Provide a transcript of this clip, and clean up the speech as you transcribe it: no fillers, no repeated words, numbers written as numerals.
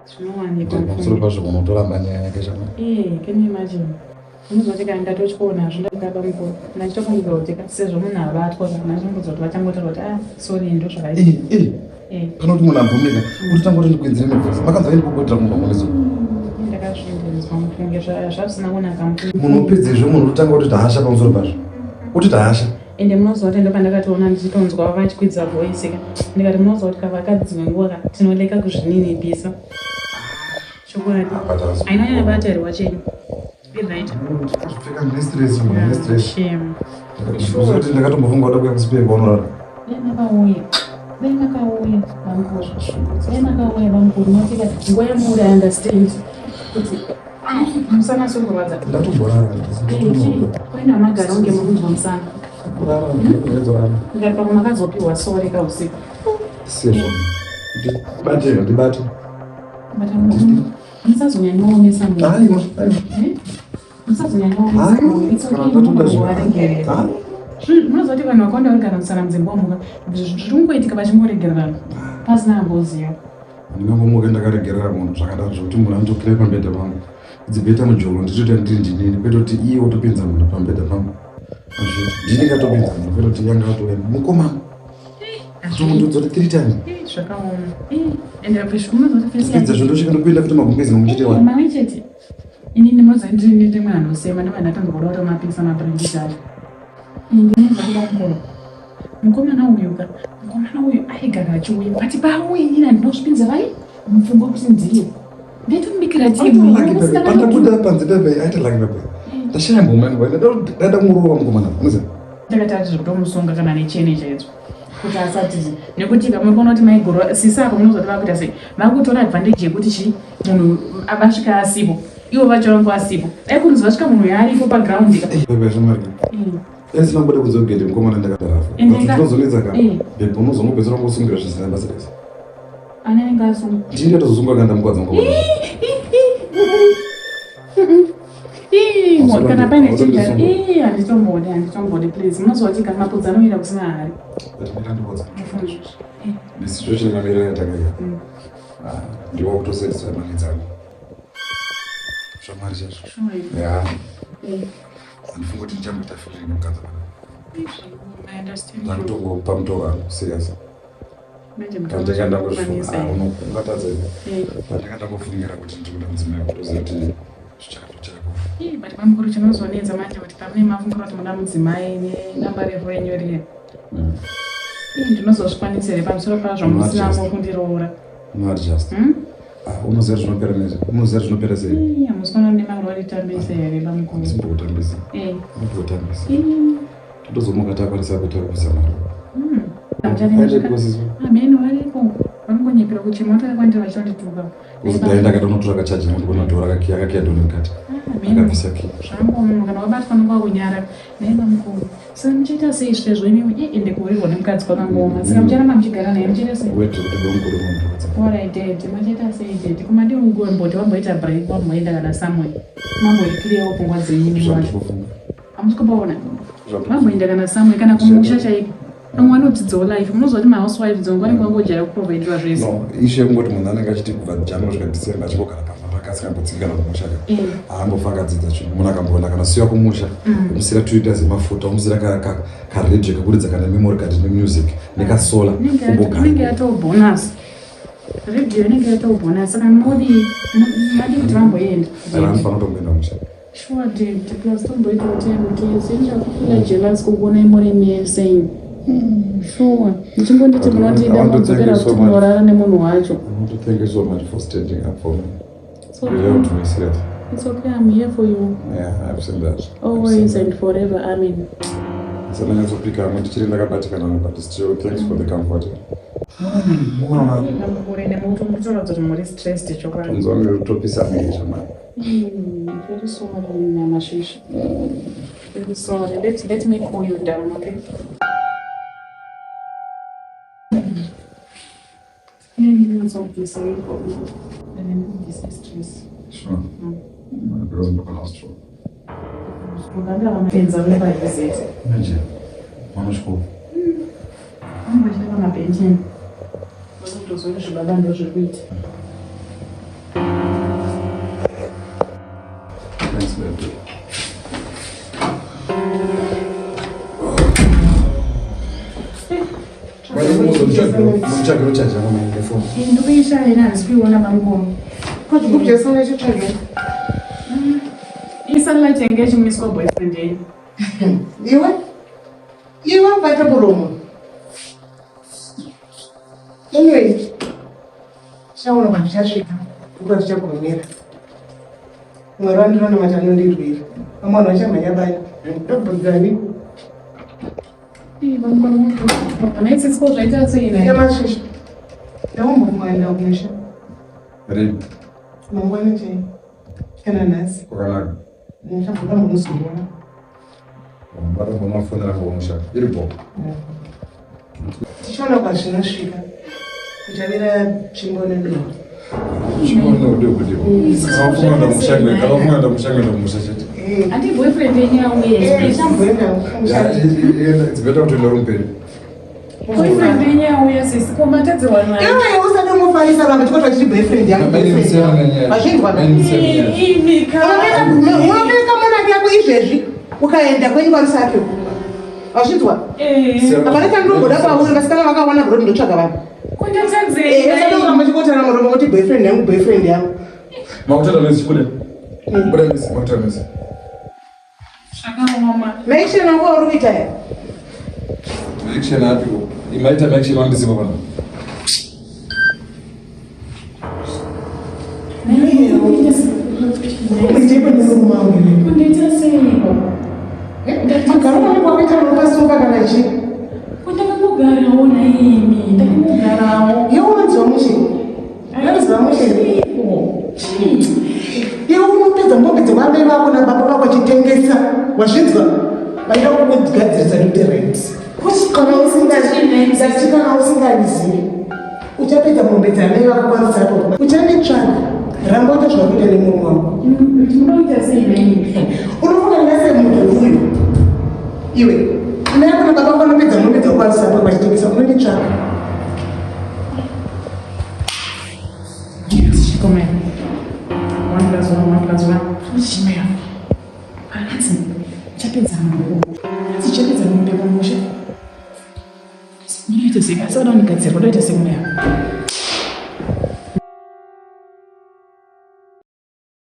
Zvinowanikwa. Pamusoro pazvo unotoramba nyaya yake chama. Eh, can you imagine? Unozoti kana ndatotyona zvo ndakaba mukuru. Ndachitofungidzira kuti sezvo munhu abatwa kana ndachitofungidzira kuti vachangotaura kuti ah sorry ndo zvakaita. Eh, eh. Eh. Panoti munhu abvumika, kuti tanga kuti ndikuenzere mibvunzo. Makanzwa ini kukuitira kumba munezo. Ndakazvinzwa mufunge zvazvisina kunaka mufunge. Munhu upedzezvo munhu utanga kuti tahasha pamusoro pazvo. Kuti tahasha. Ende munoziva kuti ndopandakatoona ndichitonzwa vachikwidza voice ka. Ndikati munoziva kuti kavakadzi dzimwe nguva ka tinoleka kuzvininipisa. Chokwadi. Ainonyanya bata here wachenyu? Be right. Kupfeka ndine stress, munhu ane stress. Shame. Kuti ndakatombofunga kuda kuya kusipei kwaunorara. Dai makauya. Dai makauya bamukuru. Dai makauya bamukuru. Notika nguva yamuri I understand. Kuti musana suri kurwadza. Ndatomborara. Kwaina magara unge mukunzwa musana. Kurara, ndakuzorara. Ndikati pamwe makazopiwa sore kausiku. Sezvo. Ndibate, ndibate. But musazonyanyoomesa munhu. Aiwa, aiwa. Eh? Musazonyanyoomesa munhu. It's okay, munongovaregerera. Munoziva kuti vanhu vakawanda vanogara musana mudzimba umu zviri kungoitika vachingoregererana pasina amboziva. Ndingangomuka ndakaregerera munhu zvakadaro zvekuti munhu anotokira pambedha pangu. Dzibheta mujolo nditoita ndiri ndinini kwete kuti iye otopinza munhu pambedha pangu. Azviiti. Ndini ngatopinza munhu kwete kuti iye angatouya. Mukomana. Kutomundudza kuti 3 times. Zvakaoma. Ende unoziva kuti face Kupedza zvondosvika ndokuenda futi magumbezi nomuchite wani. Mamwe chete. Inini munoziva ndiri ndiri mwana anosema ndobva ndatanzwa kuda kutomapisa mabhurandiji acho. Ndinoziva kuda mukoro. Mukomana uyu ka, mukomana uyu aigara achiuya but paauya inini handinozvipinza vai mupfungwa kuti ndiye. Ndaitomubikira tii munhu. Pandabuda panze pepe aita laki pepe. Ndashaya ngoma yangu ndaida kungorova mukomana. Unoziva? Ndakatati zvekutomusunga kana nechene chaidzo kuti asatize nekuti kamuri kuona kuti maiguru sisi apo munozoti vakuita sei vakutora advantage yekuti chi munhu vasvika asipo ivo vacho vangu asipo dai kunzi vasvika munhu yaaripo paground ka Pepe shamwari. Esi nambuda kunze kugedhe mukomana ndakadarafa. Ende But ndinozonetsa ka. Eh. Bebe unozongopedzera wangosungira zvisina basa rese. Ani anenge asunga? Ndini ndatozosunga kana ndamukwadza mukomana. Ii, kana paine Hausondisunga. chida ii handitombodi handitombodi please munoziva kuti kana mapudzi anowira kusina hari. But ndinandibodza. Mufunge. The situation mamiriro yatakaita. Ah, ndiwo kutosetisa mari dzangu. Zvamari chaizvo. Sure. Yeah. Handifungi kuti ndichamboita feeling nemukadzi wakadai. I understand you. Ndakutongopa mutoro wangu serious. Manje mutoro Pandanga wakwanisa ndangofunga, here? ungatadza here? Eh. Pandanga ndangofungira kuti ndikuda mudzimai kutoziva kuti zvichako chako. Ii, but bamukuru chinozonetsa manje kuti pamune mafungira kuti muda mudzimai nenamba refu renyu riya. Ii, ndinozozvikwanisa here pamusoro pazvo musina Unoadjust. kundiroora? Unoadjust. Hmm? Ah, unoziva zvinopera nezve. Unoziva zvinopera sei? Ii, hamusi kuona nemari waritambisa here bamukuru? Handimbokutambisa. Eh. Handimbokutambisa. Ii. Totozomuka takwanisa kuita kubvisa mari. Amuchadini Aende kusvika- kusiswa. Ameno variko vanongonyepera kuchema vatokwandira vachitondituka. Kuzodai ndakatonotora kachaji yangu ndikuona akakiya akakiya dhoni mukati. Akabvisa kiya. Zvangu munhu kana wabatwa nonga kunyara naye bamukuru. Saka muchaita sei sezvo imimi eh, ende kuhurirwa nemukadzi kwakangooma. Saka mucharamba muchigara naye muchaita sei? Wait kuti bamukuru munhu. Alright dad, muchaita sei dad? Kumadi ungomboti wamboita break wamboenda kana somewhere. Mamboikiriyawo pfungwa dzenyu imi wacho. Zvandikufunga. Hamusi kupaona? Vamboenda kana somewhere kana kumusha chaiko. Vamwe vanodzidzawo life. Munoziva kuti mahousewife dzimwe vanenge vangojaira kuprovaidirwa zvese. No, issue yekungoti munhu anenge achiti kubva January kusvika December achingogara pamba pake asingambotsikana kumusha ka. Haambofa akadzidza chinhu. Munhu akamboenda kana siya kumusha, umusira 2 liters yemafuta, umusira ka ka ka radio kekuridza kana memory card nemusic nekasola Inenge umbogara. yatoo bonus. Radio inenge yatoo bonus. Saka modi madi kuti vamboenda. Saka anofanira kutomboenda kumusha. Sure dad, plus tomboitawo time tese. Ndakufila jealous kukuonai muri mese. Sure. Ndichingonditi munondida I want to thank modzokera you so kuti much. munorara nemunhu wacho. I want to thank you so much for standing up for me. It's You okay. helped me serious. It's okay, I'm here for you. Yeah, I've seen that. I've Always seen and forever. Amen. that. Sandanyatsopick hangu ndichiri ndakabatikana but still thanks for the comfort. Namukure nemuto mutoratidza kuti muri stressed chokwadi. Unzwa ndotopisa miri zvamani. Very sorry, Nyamashisha. Very sorry. Let me cool you down, okay? Stress. Sure. Because ndokona stroke. Uganda vanopedza vepahizeti. Imagine. Mwana chikoro. Vanenge vachida pamabhenji. Vasikutoziva kuti zvibaba ndozviri kuita. Thanks, baby. Ndikuisha ina handisi kuiona bamukuru. Ko chigubhu chesana chitsvage. Isanlight yange ichimiswa boyfriend yenyu. Iwe? Iwe bata muromo. Anyway, chaona kwazvichasvika, nguva zvichagumira. Mwari wandinonamata anondirwira. Vamwe vanhu vachamhanya bani. Ndobvunzani. Naitsitsiko zvaita sei naye? Yamashisha. Ndaumbokuenda kumusha. Rini? Mangwana chai. Kana nhasi. Kwakanaka. Ndichamboda mbomuzoona. Bata mbomafonera kumusha. Iri bho. Tichaona kwazvinosvika. Kuchavira tsvimbo nedoro. Tsvimbo nedoro kuti. Kavafunga musha kuenda, kavafunga musha kuenda kumusha chete. Andi boyfriend yenyu yauye. It's better kuti uende uri mupenyu. Boyfriend yenyu yauya sisi ko matadzirwa naye. Iwe usade kungofarisa vanhu chikoti vachiti boyfriend yangu boyfriend yangu. Vazvinzwa na? Imi ka. Unopeka monaki yako izvezvi ukaenda kwenyu kwaRusape. Vazvinzwa? Eh. Hapana chandinogoda pauri vasikana vakawana bro ndinotsvaga vanhu. Ko ndatadzei? Eh, usade kuramba chikotana muromo kuti boyfriend yangu boyfriend yangu. Makutata mesi chibude. Buda mesi, makutata mesi. Zvakaoma. Maaction ako auri kuita aya. Action api? Imaita maaction wandisipo pano. Ndipo nemurume wangu. Kundiita seiko? Magaro anenge wakaita unopasunga kana chii. Ko ndakangogarawo naimi, ndakangogarawo. Iwe unoziva mushe. Unoziva mushe. Chiiko? Chii? Iwe unopedza mombe dzevamai vako nababa vako achitengesa. Wazvinzwa? Vaida kukugadzirisa nekuti rent. Kana usingati kana usingandizivi uchapedza mombe dzamai vako kwaRusape. Uchanditsvaga. Ramba uita zvauri kuita nemurume wako. Ndinoita sei naimi? Unofunga ndingasiye munhu uyu? Iwe, mai ako nababa vako vanopedza mombe dzako kwaRusape vachitengesa. Unonditsvaga. Chikomera. 1 plus 1, 1 plus 1. Chikomera. Hanzi, chapedza mombe. Hanzi chapedza mombe kumusha. Munoita sei? Asi vada kundigadzira, voda kuita sei kumweya?